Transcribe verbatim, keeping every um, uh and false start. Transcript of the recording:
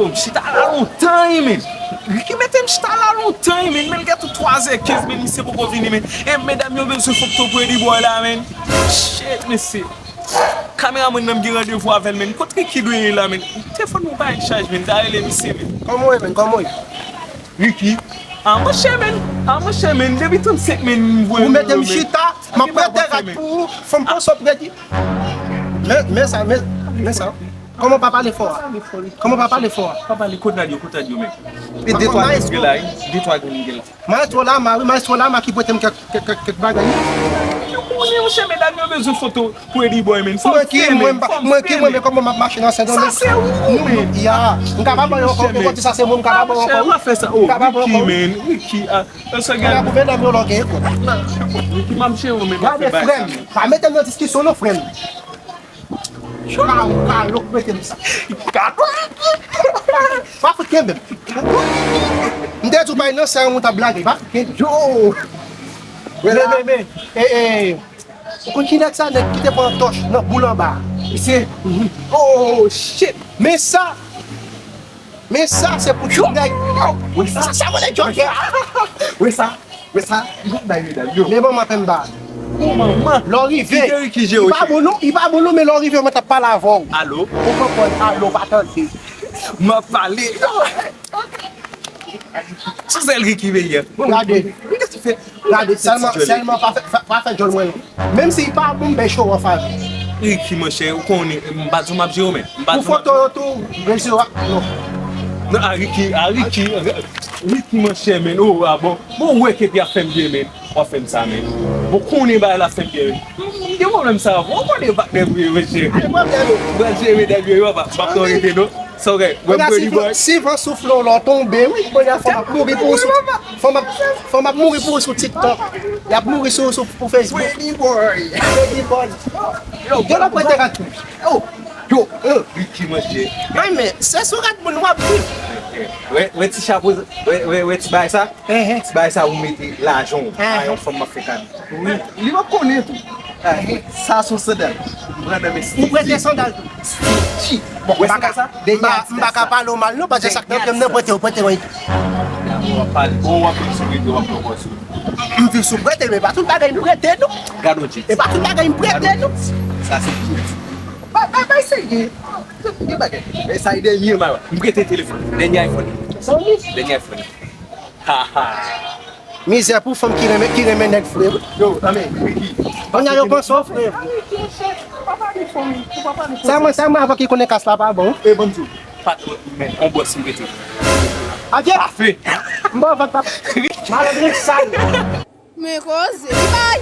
M chita la lontan wi, men. Ricky mete m chita la lontan wi, men. Men l gen tou twazè kenz, men misye poko vini, men. E medam yo bezwen foto Pretty Boy la, men. Shit, mesye. Kameramàn nan m gen randevou avè l, men. Kot Ricky dwe ye la, men? Telefòn mwen pa gen chaj, men. Ta rele misye, men. Kòman w ye, men? Kòman w ye? Ricky. Ah, monchè, men. Ah, monchè, men. Depi trannsenk, men, m voye. Ou mete m chita, m ap prete rad pou ou, fò m panse w predi. Men, men sa, men, men sa. Kòman w pa pale fò a? Kòman w pa pale fò a? Pa pale, kot rad yo, kot rad yo, men. E de twa grenn gen la, wi. De twa grenn gen la. Maestro Lama, wi, Maestro Lama ki prete m kèk, kèk, kèk, kèk bagay, wi. Yo konnen, monchè, medam yo bezwen foto Pretty Boy, men. Fò m ki, mwen, mwen ki, mwen, men kòman m ap mache nan Sendomeng? Sa se ou, men. Ya, m ka pa ba yo ankò, men kote sa se mwen, m ka pa ba yo ankò. Monchè, pa fè sa. Oh, Ricky, men, Ricky, ah, sa gade. Gade pou medam yo lògè, ekot. Ricky, m ap jere w, men pa fè bagay sa, men. Gade, frè m, pa mete m nan diskisyon, non, frè m. Kado, kado, mete m sa. Kado. Pa fout kenbe m. M te di w bay nan sa yon moun t ap blage, pa fout kenbe. Yo. Men, men, men. E, e. Ou konn ki nèg sa, nèg ki te pran tòch nan boul anba? Mesye. Oh, shit. Men sa. Men sa, se pou tout nèg. Sa, sa, vole jòkè. Wi, sa. Men sa, li pa bay medam yo. Men manman penba. Ou manman. Lè w rive. Kite Ricky jere w. Li pa bon non, li pa bon non, men lè w rive, mwen t ap pale avè w. Alo? Ou konprann? Alo, pa tande. M ap pale. Sou sèl Ricky veye. Gade. Gade, sèlman, sèlman pa fè, pa, pa fè djòl mwen non. Menm si li pa bon, m bay show off avè l. Ricky, monchè, ou konnen, m pa di w m ap jere w, men. M pa di w m ap. Pou foto yo tou, rezo a, non. Non, a Ricky, a Ricky, Ricky, monchè, men, oh, a bon. Bon, ou wè ke pi ap fè m byen, men. W ap fè m sa, men. Bon, konnen bagay la fè m byen, men. M gen pwoblèm sa, bon, ou konnen patnè m ye, monchè. Ay, pwoblèm yo. Mwen jere medam yo, yo, pa, pa t rete, non. Sa w gen? Wè m Pretty Boy. Si van soufle w, lè w tonbe, wi. Kounye a fò m ap mouri pou ou sou, fò m ap, fò m ap mouri pou ou sou TikTok. Y ap mouri sou, sou, pou Facebook. Pretty Boy. Pretty Boy. Yo, gen lòt mwen te rat tou. Yo, yo, yo, Ricky, monchè. Ay, men, se sou rat moun w ap viv. Wè, wè ti chapo, wè, wè, wè ti bagay sa. Ti bagay sa ou mete lajan w a yon fanm m ap fè kado. Wi. Li pa konnen tou. Sa se yon sandal. M pran nan men Steve. Ou prete sandal tou. Steve. Bon, wè sandal sa? M pa ka pale w mal non, paske sa k nan pye m nan prete, ou prete mwen. Bon, w ap pale. Bon, w ap viv sou prete, w ap pran kò sou. M viv sou prete, men pa tout bagay m prete non. Gad on Jets. E pa tout bagay m prete non. Sa se Jets. Bay, bay, bay, serye. Gen bagay. E sa e dènye mal. M prete telefòn. Dènye iPhone. Dènye iPhone. Ha, ha. Mizè pou fanm ki renmen, ki renmen nèg fre wi. Yo, anmè, Ricky. Kounye a yo panse w fre. Sa mwen, sa mwen avè w ki konnen kas la pa bon. E ban m di w, patwon, men, on bòs m rete. Adye. Afe. M ba w vag pap. Malandren sal. Men koze. Li bay.